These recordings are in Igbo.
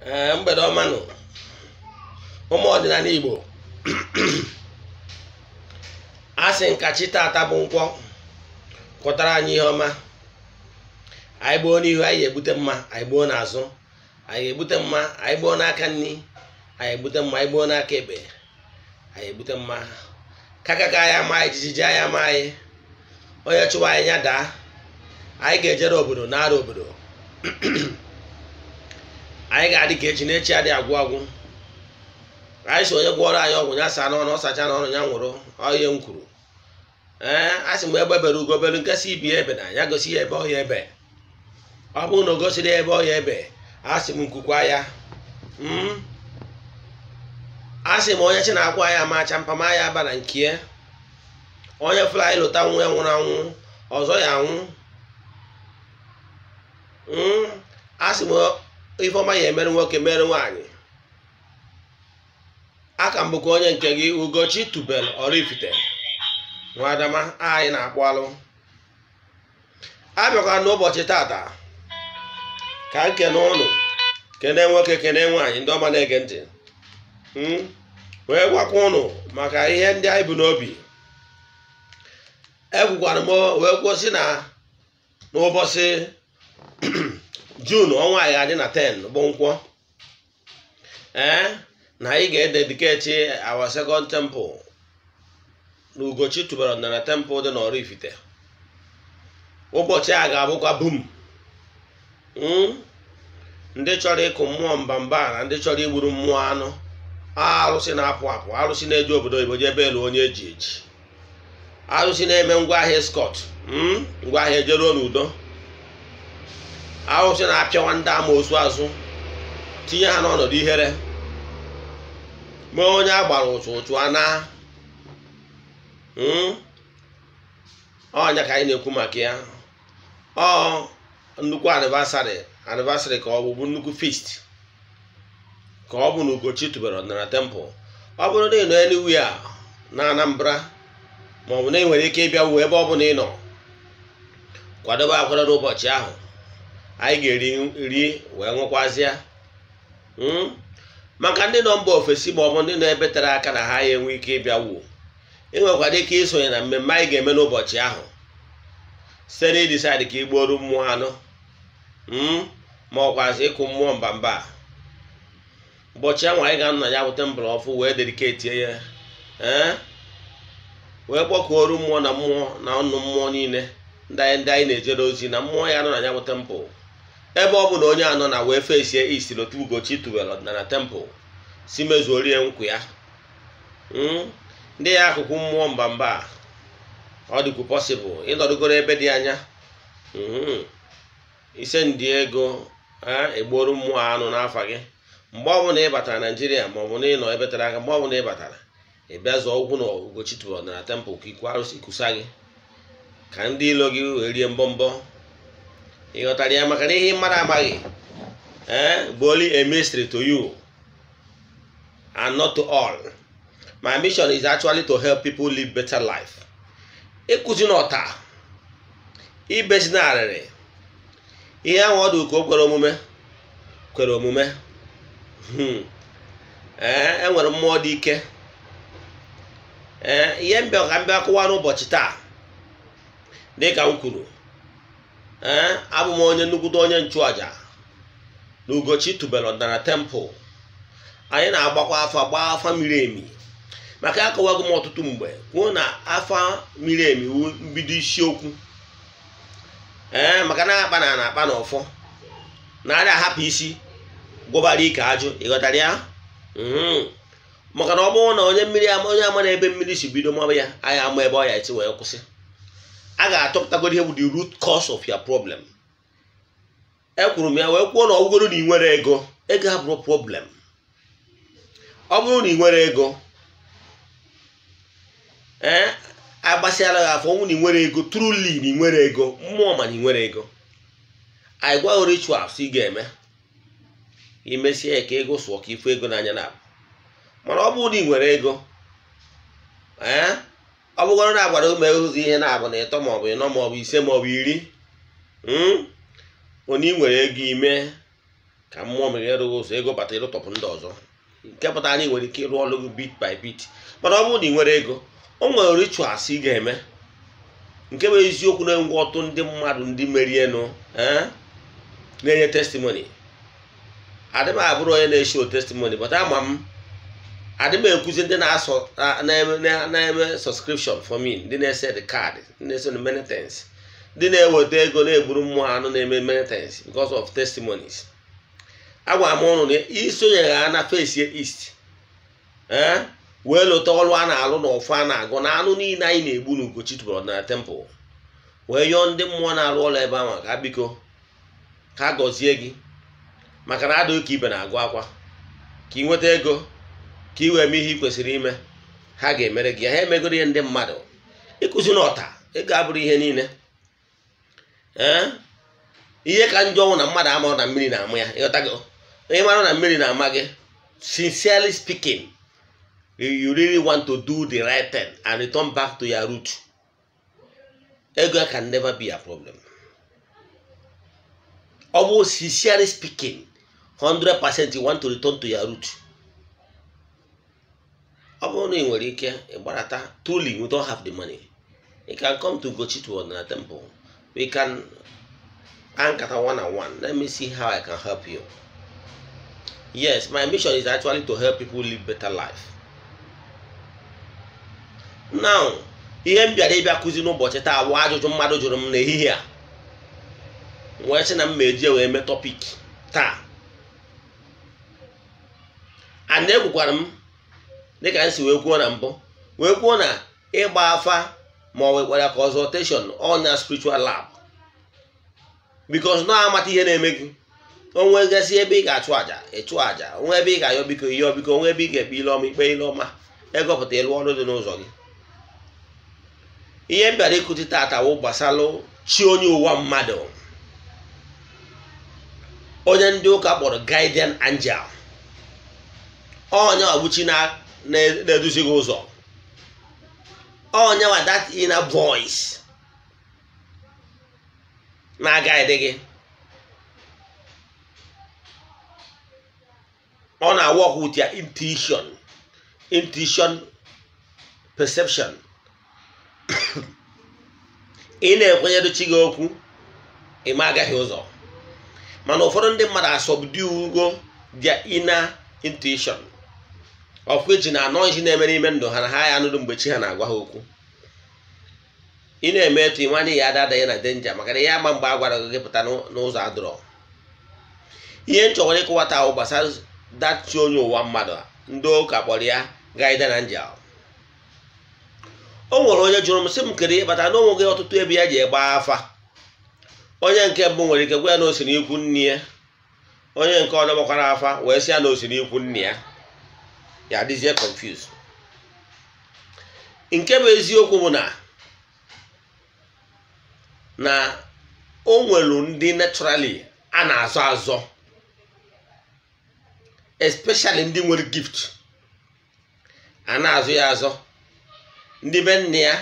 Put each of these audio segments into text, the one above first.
Ee, mgbede ọma nụ ụmụ ọdịnala Igbo. A sị nkachi tata bụ nkwọ kwọtara anyị ihe ọma. Anyị gboo n'ihu, anyị egbute mma. Anyị gboo n'azụ, anyị egbute mma. Anyị gboo n'aka nri, anyị egbute mma. Anyị gboo n'aka ekpe, anyị egbute mma. Kakaka anyị ama anyị, jijiji anyị ama anyị. Onye chụwa anyị ya daa. Anyị ga-ejere obodo nara obodo. Anyị ga-adị ka echi na echi adịghị agwụ agwụ. Anyị si onye gwọrọ anyị ọgwụ ya saa n'ọnụ, ọ sacha n'ọnụ ya nwụrụ. Ọ ihe m kwuru. Ee, a sị m egbe bere ugo bere, nke si ibi ebe na ya gosi ya ebe ọ ya ebe. Ọ bụrụ na o gosiri ebe ọ ya ebe, a sị m nkwukwa ya. A sị m onye chi na-akwa ya ma acha mpama ya aba na nke onye fụrụ anyị lụta nwa ya nwụrụ anwụ ọzọ ya anwụ. A sị m ifeọma ya emere nwoke mere nwaanyị. Aka m bụkwa onye nke gị, Ugochi Tubelu Oraifite Nwadama. Anyị na-akpụ alụ abịakwa n'ụbọchị tata ka m kene ụnụ, kene nwoke, kene nwaanyị, ndị ọma na-ege ntị, wee gwakwa ụnụ maka ihe ndị anyị bụ n'obi. Ekwukwara m wee kwuo sị na n'ụbọchị June ọnwa anyị adị na 10 bụ nkwọ, ee, na anyị ga-ededicate our second temple na Ugochi Tubelu Ọdịnala Temple dị n'Oraifite. Ụbọchị a ga-abụkwa bum. Ndị chọrọ ịkụ mmụọ mbamba na ndị chọrọ igburu mmụọ anụ, arụsị na-apụ apụ, arụsị na-eji obodo oyibo jebe elu onye eji eji, arụsị na-eme ngwaahịa escort, ngwaahịa ejeruo n'udo, arụsị na-apịawa ndị amoosu azụ tinye ha n'ọnọdụ ihere, mee onye a gbara ụchụ ụchụ ana. Ọnya ka anyị na-ekwu maka ya. Ọ nnukwu anniversary ka ọ bụ nnukwu feast ka ọ bụ na Ugochi Tubelu Ọdịnala Temple. Ọ bụrụ na ị nọ anywhere na Anambra, ma ọ bụ na ị nwere ike ịbịa wuo ebe ọ bụla ị nọ, kwadobe akwado n'ụbọchị ahụ. Anyị ga-eri nri wee ṅụkwazịa. Maka ndị nọ mba ofesi ma ọ bụ ndị nọ ebe tere aka na ha ya enwe ike ịbịa wuo, ị nwekwara ike isonye na mmemme anyị ga-eme n'ụbọchị ahụ site na ịdecide ka igbuoru mmụọ anụ, ma ọkwazi ịkụ mmụọ mbamba. Ụbọchị ahụ anyị ga-anọ na ya bụ temple ọfụ wee dedicate ya, ee, wee kpọkuoru mmụọ na mmụọ na ọnụ mmụọ niile ndị anyị na-ejere ozi na mmụọ ya nọ na ya bụ temple. Ebe ọ bụ na onye anọ na wee fesie isi n'otu Ugochi Tubelu Ọdịnala Temple si mezuorie nkwa ya. Ndị ya akụkụ mmụọ mbamba, ọ dịkwu possible ịnọdụgoro ebe dị anya, ise ndị ego egboru mmụọ anụ n'afa gị. Mgbe ọbụla ị batara Naijiria ma ọ bụ na ị nọ ebe tere aka, mgbe ọbụla ị batara, ị bịa zọọ ụkwụ na Ugochi Tubelu Ọdịnala Temple ka ikwu arụsị ikusa gị ka ndị ilo gị wee rie mbọmbọ. Ị ghọtara ya? Maka na ihe mmadụ amaghị, ee, bụ only a mystery to you and not to all. My mission is actually to help people live better life. Ịkụzi n'ọta ibezi na arịrị ihe ahụ ọ dị ka o kwere omume, kwere omume. Ee, enwere mmụọ dị ike. Ee, ihe mbịa ka mbịa kụwa n'ụbọchị taa, dịka m kwuru, ee, abụ m onye nnukwute onye nchụaja na Ugochi Tubelu Ọdịnala Temple. Anyị na-agbakwa afa, gbaa afa miri emi. Maka akọwago m ọtụtụ mgbe kwuo na afa miri emi wu mbido isiokwu. Ee, maka na akpa na na-akpa na ọfọ na-adị ahapụ isi gwọbara ike ajụ. Ịghọtara ya? Maka na ọ bụrụ na onye mmiri ama, onye ama na ebe mmiri si bido maba ya, anyị ama ebe ọ ya esi wee kwụsị. A ga-achọpụtagoro ihe bụ the root cause of your problem. Ekwuru m ya wee kwuo na ọ bụgoro na ị nwere ego, ego abụrụ problem. Ọ bụrụ na ị nwere ego, ee, agbasịala gị afọ, ọnwụ na ị nwere ego, truly na ị nwere ego, mmụọ ma na ị nwere ego, anyị gwaghị rituals ị ga-eme imesie ya ka ego sụọ, ka ifu ego n'anya na. Mana ọ bụrụ na ị nwere ego, ee, ọ bụgoro na agwara ume ụzọ ihe na-abụ na ịtọ maọbụ ịnọ maọbụ ise maọbụ 10, onye ị nwere ego ime. Ka mmụọ meghere gị ụzọ ego bata ịrụtọpụ ndị ọzọ. Nke pụtara na ị nwere ike ịrụ ọrụ gị bit by bit. Mana ọ bụrụ na ị nwere ego, o nwere rituals ị ga-eme. Nke bụ eziokwu na-enwe ọtụ ndị mmadụ ndị merienụ na-enye testimony. Adị m abụrụ onye na-eshow testimony, but ama m adị m ekwuzi ndị na-asọ na-eme subscription for me, ndị na-ese the card, ndị na-ese the many things, ndị na-eweta ego na-egburu mmụọ anụ na-eme many things because of testimonies. Agwara m ụnụ na isonyere ha na Face East wee lụta ọrụ a na-alụ na ọfụ a na-agụ na anụ niile anyị na-egbu n'Ugochi tubelu ọdịnala temple, wee yọọ ndị mmụọ na-arụ ọrụ ebe ahụ ka biko ka gọzie gị, maka na adịghị ka ibe na-agụ akwa ka ị nweta ego ka ị wee mee ihe ị kwesịrị ime. Ha ga-emere gị ya, ha emegoro ihe ndị mmadụ. Ịkụzi n'ọta ego abụrụ ihe niile. Ihe ka njọ ọnwụ na mmadụ amarụ na mmiri na-ama ya. Ịghọtago? Onye mara na mmiri na-ama gị, sincerely speaking, you really want to do the right thing and return back to your root, ego can never be a problem. Ọ bụ sincerely speaking, 100% you want to return to your root. Ọ bụrụ na ị nwere ike ịgbarata, truly you don't have the money, you can come to Ugochi tubelu ọdịnala temple. We can nkata one on one. Let me see how I can help you. Yes, my mission is actually to help people live better life. Now, ihe m bịara ịbịa kụzi n'ụbọchị taa bụ ajụjụ mmadụ jụrụ m n'ehihie a, wee sị na m ma eji wee mee topic taa. And ekwukwara m dịka m si wee kwuo na mbụ, wee kwuo na ịgba afa ma ọ nwekwara consultation ọnya spiritual lab, because na amata ihe na-eme gị. Onwe gasị ebe ị ga-achụ àjà, ịchụ àjà. Onwe ebe ị ga-ayọ biko, ịyọ biko. Onwe ebe ị ga-ekpe ile ọma, ikpe ile ọma. Ego pụta ịlụ ọrụ dị n'ụzọ gị. Ihe m bịara ịkụzi taata wụ gbasalụ chi onye ụwa mmadụ, onye ndị ụka kpọrọ guardian angel. Onye ọbụchi na-eduzi gị ụzọ, onye wa that inner voice na-agaghị gị. Ọ na-work with your intuition, perception. Ị na-ekwenyere chi gị okwu, ị ma agaghị ụzọ. Mana ụfọdụ ndị mmadụ asọbdugo their inner intuition, of which na anọ na-eme n'ime ndụ ha na ha ya anụrụ mgbe chi ha na-agwa ha okwu. Ị na-eme etu ịmanye ya ada ya na danger, maka na ya ama mgbe a gwara gị pụta n'ụzọ adọrọ. Ihe m chọrọ ịkọwata ahụ gbasara dachi onye ụwa mmadụ, ndị ụka kpọrọ ya guardian angel. O nwere onye jụrụ m sị m kedu ihe kpatara na onweghị ọtụtụ ebe ya ji egba afa. Onye nke mbụ nwere ike gwa ya na o si n'ikwu nne ya, onye nke ọzọ gbakwara afa wee sị ya na o si n'ikwu nne ya, ya adịzie confused. Nke bụ eziokwu bụ na o nwere ndị naturally a na-azọ azọ, especially ndị nwere gift a na-azụ ya azọ. Ndị be nne ya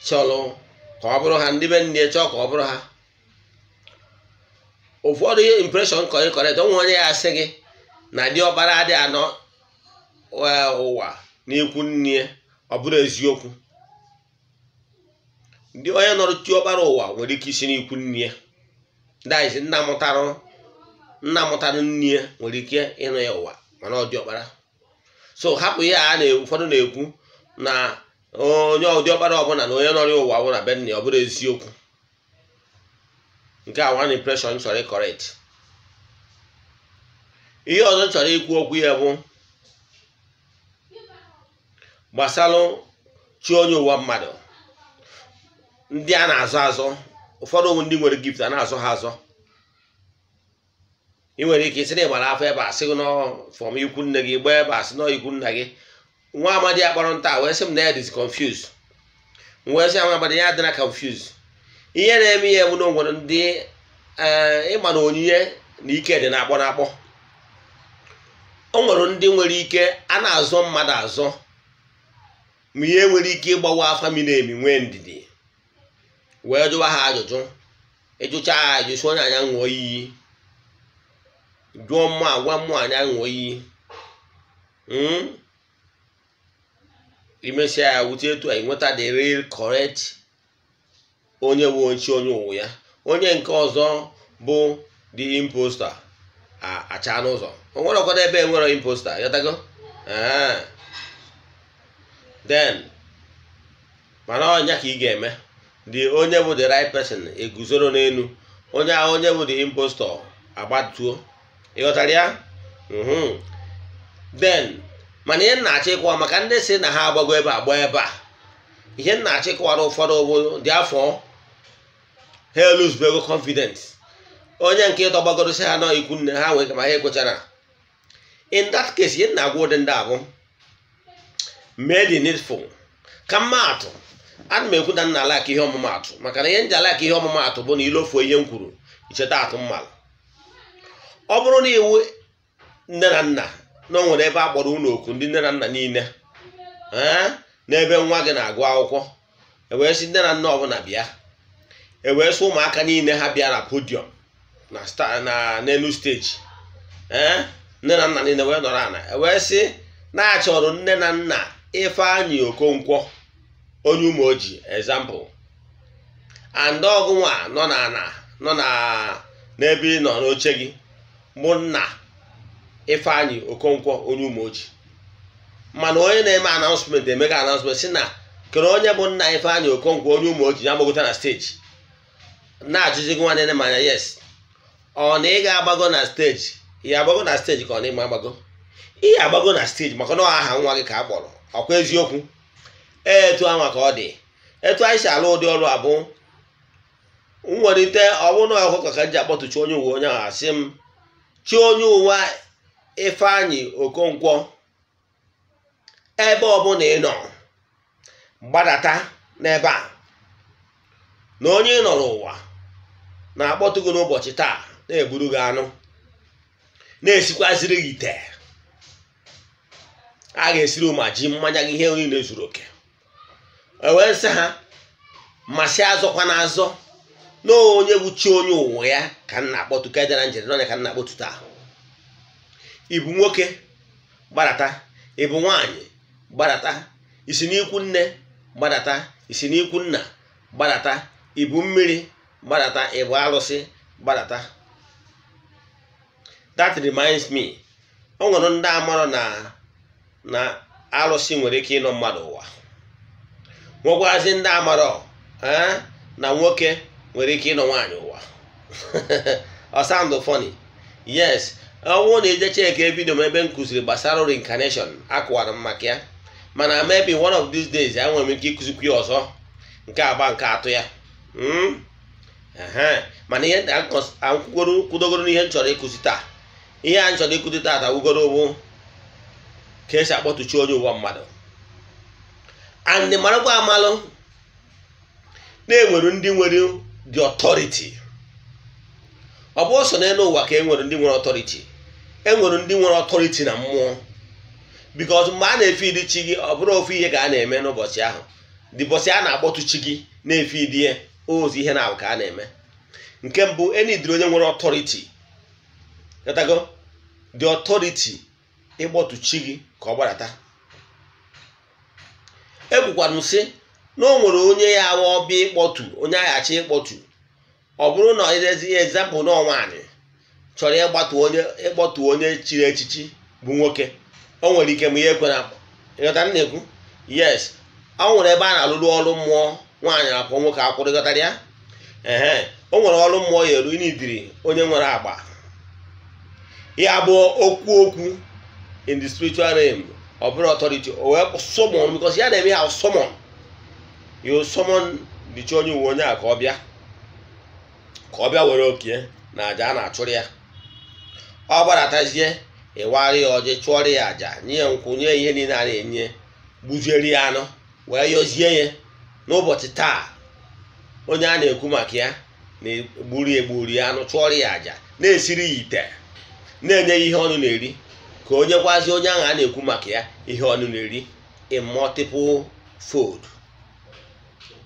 chọrọ ka ọ bụrụ ha, ndị be nne ya chọọ ka ọ bụrụ ha. Ụfọdụ ihe impression correct. Onwe onye ya asị gị na diọkpara adị anọ ụwa n'ikwu nne, ọ bụrụ eziokwu. Ndị onye nọrọ diọkpara ụwa nwere ike isi n'ikwu nne, that is nna mụtara nne nwere ike ịnọ ya ụwa, mana ọ diọkpara. So hapụ ihe a na ụfọdụ na-ekwu na onye diọkpara ọbụla na onye nọrọ ụwa bụ na be nne, ọ bụrụ eziokwu. Nke a one impression chọrọ correct. Ihe ọzọ chọrọ ikwu okwu ya bụ gbasalụ chi onye ụwa mmadụ, ndị a na-azọ azọ. Ụfọdụ ndị nwere gift a na-azọ ha azọ. Ị nwere ike isi na ịgbara afọ ebe a sị gị fọm ikwu nne gị, gbaa ebe a sị nọ ikwu nna gị. Nwa amadi ya kpọrọ nta wee sị m na ya dị confused. Wee sị nwa amadi ya adịna confused. Ihe na-eme ihe bụ na o nwere ndị ịma na onyinye na ike dị na-akpọ na-akpọ. O nwere ndị nwere ike a na-azọ mmadụ azọ, ma ihe nwere ike ịgbawa afa miri emi nwee ndidi wee jụwa ha ajụjụ. Ịjụcha ha ajụjụ, onye anya ṅụọ iyi. Jụọ mmụọ, agwa mmụọ anya ṅụọ iyi. Imesịa ya wute etu a, ịnweta the real correct onye bụ chi onye ụwa ya. Onye nke ọzọ bụ the imposter acha n'ụzọ. O nwere ọkọdọ ebe enwere imposter, yọtago? Then mana ọnya ka ị ga-eme, the onye bụ the right person eguzoro n'elu, onye ahụ onye bụ the impostor agbatuo. Ịghọtara ya? Then mana ihe nna-achọ ịkọwa maka ndị si na ha agbago ebe agba ebe a, ihe nna-achọ ịkọwara ụfọdụ bụ dị afọ ha eluzubego confidence. Onye nke ịtọ gbagoro si ha nọ ikwu nne ha nwee ma ha ekwechara. In that case, ihe nna-agwa ụdị ndị abụ mee the needful. Ka mma atụ, ana m ekwu na nna alaka ihe ọmụmatụ, maka na ihe nji alaka ihe ọmụmatụ bụ na ilofuo ihe m kwuru icheta atụ mmalụ. Ọ bụrụ na iwu nne na nna na o nwere ebe a kpọrọ unu oku, ndị nne na nna niile n'ebe nwa gị na-agụ akwụkwọ, ewee sị nne na nna ọbụla bịa, ewee sị ụmụaka niile ha bịa na podium na n'elu steji, nne na nna niile wee nọrọ ala, ewee sị na achọrọ nne na nna Ifeanyi Okonkwo onye Ụmụoji example, and ọgụnwa nọ na nọ na n'ebe ị nọ n'oche gị bụ nna Ifeanyi Okonkwo onye Ụmụoji. Mana onye na-eme announcement emega announcement si na kere onye bụ nna Ifeanyi Okonkwo onye Ụmụoji ya gbagota na steji, na-ajụzi gị nwanne m anya, yes, ọ na ị ga-agbago na steji? Ya agbago na steji ka ọ na ịma agbago? Ị agbago na steji maka na aha nwa gị ka a kpọrọ, ọkwa eziokwu? Etu anwa ka ọ dị. Etu anyị si alụ ụdị ọrụ abụ nwelite, ọ bụrụ na ọkụkọ ka m ji akpọtụchi onye uwe onye ahụ, asị m chi onye ụwa Ifeanyi Okonkwo, ebe ọbụla ị nọ gbadata n'ebe a, na onye ị nọ n'ụwa na-akpọtụ gị n'ụbọchị taa, na-egburu gị anụ, na-esikwaziri gị ite a ga-esiri ma ji mmanya gị, ihe niile zuru oke. Ewee sị ha masị azọkwa na azọ na onye bụ chi onye ụwa ya ka m na-akpọtụ, ka edara njere n'ọnya ka m na-akpọtụ taa. Ị bụ nwoke gbadata, ị bụ nwaanyị gbadata, isi n'ikwu nne gbadata, isi n'ikwu nna gbadata, ị bụ mmiri gbadata, ị bụ alụsị gbadata. That reminds me, o nwere ndị amarọ na alụsị nwere ike ịnọ mmadụ ụwa, nwekwazi ndị amarọ na nwoke nwere ike ịnọ nwaanyị ụwa. Ọ sound funny? Yes. Ọ bụrụ na ije cheke vidio m ebe m kụziri gbasara reincarnation, akụwara m maka ya, mana maybe one of these days enwere m ike ịkụzikwa ya ọzọ, nke agba nke atọ ya. Mana ihe kwudogoro n'ihe m chọrọ ịkụzi taa, ihe a m chọrọ ịkụzi taa wugoro bụ ka esi akpọtụchi onye ụwa mmadụ. And marakwa amalụ na-enwere ndị nwere the authority. Ọ bụ ọsọ n'elu ụwa ka enwere ndị nwere authority, enwere ndị nwere authority na mmụọ. Because mgbe a na-efe idi chi gị, ọ bụrụ ofu ihe ka a na-eme n'ụbọchị ahụ, dịbọchị a na-akpọtụ chi gị na-efe idi ya ozi ihe na-abụ ka a na-eme. Nke mbụ, enidiri onye nwere authority, ghọtago? The authority ịkpọtụ chi gị ka ọ gbadata. Ekwukwara m sị na o nwere onye ya awa ọbịa ịkpọtụ, onye aghachi ịkpọtụ, ọ bụrụ na example na nwaanyị chọrọ ịkpọtụ onye chiri echichi bụ nwoke, o nwere ike ma ihe ekwere akpọ. Ịghọta m na-ekwu? Yes, o nwere ebe a na-alụrụ ọrụ mmụọ, nwaanyị akwọ nwoke akwụrụ, ịghọtara ya? Ehe, o nwere ọrụ mmụọ ya eru inidiri onye nwere agba ya bụ okwu okwu in the spiritual realm, ọ bụrụ authority, o wee summon, because ya na-eme ya summon, you summon the chi onye uwe onye a ka ọ bịa, ka ọ bịa were okie na aja a na-achụrụ ya. Ọ gbadatazie, ịwarị ya ọjị, chụọrọ ya aja, nye ya nkwụ, nye ya ihe niile a na-enye, gbuzieri ya anụ, wee yọzie ya n'ụbọchị taa. Onye a na-ekwu maka ya na-egburu egburu ya anụ, chụọrọ ya aja, na-esiri ya ite, na-enye ya ihe ọnụ na-eri, ka onye gwazi onye ahụ a na-ekwu maka ya ihe ọnụ na-eri in multiple fold.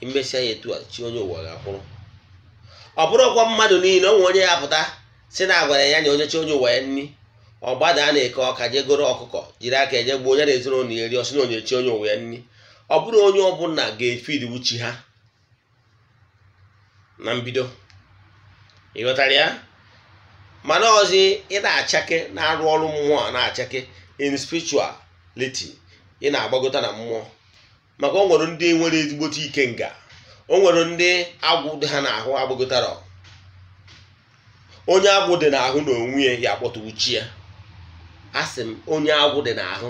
Imesịa ya etu a, chi onye ụwa ga-akwụrụ. Ọ bụrụkwa mmadụ niile, o nwe onye ya pụta Si na agwara ya nye onye chi onye ụwa ya nni, ọ gbada na-eke ọka jee goro ọkụkọ jiri aka eje gbuo onye na ezinụlọ ya eri, ọ sị na onye chi onye ụwa ya nni. Ọ bụrụ onye ọbụla ga-efid chi ha na mbido, ị ghọtara ya? Mana ọzi ị na-achake na-arụ ọrụ mmụọ a na-achake in spirituality, ị na-agbagota na mmụọ, maka o nwere ndị nwere ezigbote ike nga, o nwere ndị agwụ dị ha n'ahụ agbagotara. Onye agwụ dị n'ahụ na onwe ya akpọtụ chi ya. Asị m onye agwụ dị n'ahụ,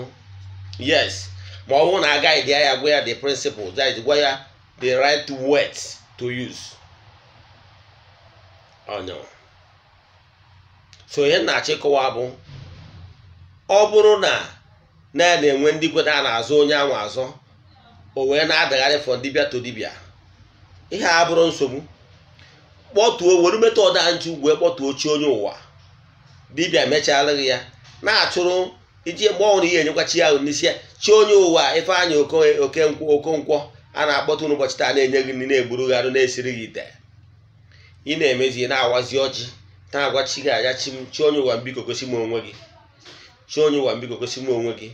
yes, ma ọ bụrụ na agaghị dị ya gwa ya the principles, that is, gwa ya the right words to use. Ọnyọ so ihe na-achọ ịkọwa bụ, ọ bụrụ na na-enwe ndị kweta a na-azụ onye ahụ azọ, o wee na-adagharị from dibịa to dibịa, ihe a bụrụ nsogbu. Kpọtuo, were method a nchu wee kpọtuo chi onye ụwa. Dibịa mechala gị ya na-achụrụ iji mgbe ọhụrụ ihe enyekwa chi ahụ n'isi ya. Chi onye ụwa Ifeanyị Okonkwo a na-akpọtụ n'ụbọchị taa na-enye gị nri, na-egburu gị arụ, na-esiri gị ite, ị na-emezi, na-awazi ọjị, na-agwa chi gị anya, chi m, chi onye ụwa, mbiko gosi m onwe gị, chi onye ụwa, mbiko gosi m onwe gị.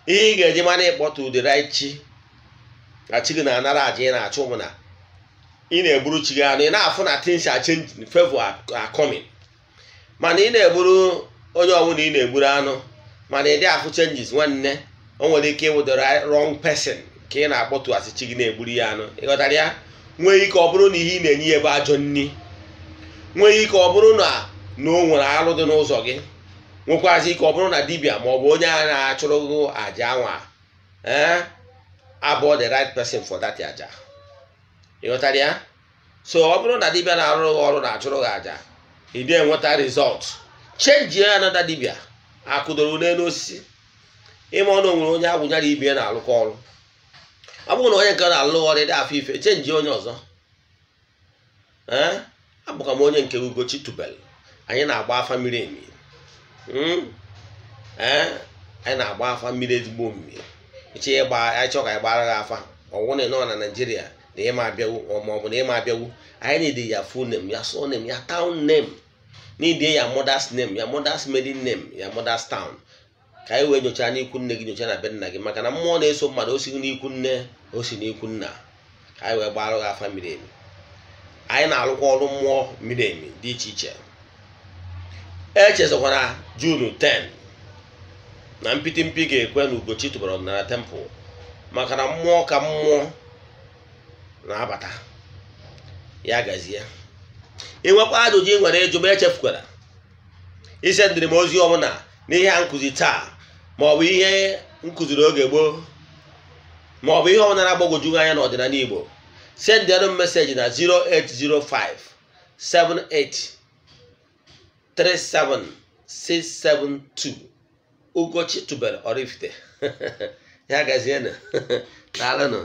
Ihe ị ga-eji mara ịkpọtụ the right chi na chi gị na-anara aja ị na-achụ bụ na ị na-egburu chi gị anụ, ị na-afụ na things are changing, favor are coming. Mana ị na-egburu onye ọbụla ị na-egburu anụ mana ị dị afụ changes, nwanne, o nwere ike ịwụ the wrong person ka ị na-akpọtụ asị chi gị na-egburu ya anụ. Ịghọtara ya? Nwee ike ọ bụrụ na ihe ị na-enye ya ebe ajọ nni, nwee ike ọ bụrụ na o nwere alụ dị n'ụzọ gị, nwekwazị ike ọ bụrụ na dibịa ma ọ bụ onye a na-achụrụ gị aja anwa abụọ the right person for that aja. Ịghọtara ya? So ọ bụrụ na dibịa na-arụrụ gị ọrụ na-achụrụ gị aja, ị dị enweta result, change ya another dibịa. Akụdoro n'elu osisi ime ọnụ nwere onye agwụnyara ibie na-alụkọ ọrụ. Ọ bụrụ na onye nke na-alụ ọrụ dị afọ ife, change onye ọzọ. Ee, abụkwa m onye nke Ugochi tubelu. Anyị na-agba afa miri emi. Ee, anyị na-agba afa mmiri ezigbo omimi. Ịchọ ịgba, anyị chọọ ka anyị gbara gị afa, ọwụ na ị nọ na Naịjirịa na ịma abịawu ma ọ bụ na ịma abịawu, anyị need ya full name, ya surname, ya town name, need ya mother's name, ya mother's maiden name, ya mother's town, ka anyị wee nyochaa n'ikwu nne gị, nyochaa na be nna gị, maka na mmụọ na-eso mmadụ o si n'ikwu nne, o si n'ikwu nna, ka anyị wee gbara gị afa miri emi. Anyị na-alụkwa ọrụ mmụọ miri emi dị iche iche. Echezọkwara June 10 na mpịtị mpi ga-ekwe na Ugochi tubelu ọdịnala temple, maka na mmụọ ka mmụọ na-abata ya. Gazie. Ịnwekwa ajụjụ ị nwere ịjụ, ma echefukwara isendịrị m ozi ọbụla n'ihe a nkụzi taa, ma ọ bụ ihe nkụziri oge gboo, ma ọ bụ ihe ọbụla na-agbagwoju anya n'ọdịnala Igbo, sendịrị m message na 0805 78 37672. Ugochi tubelu Oraifite. Ya gazienụ, daalụnụ.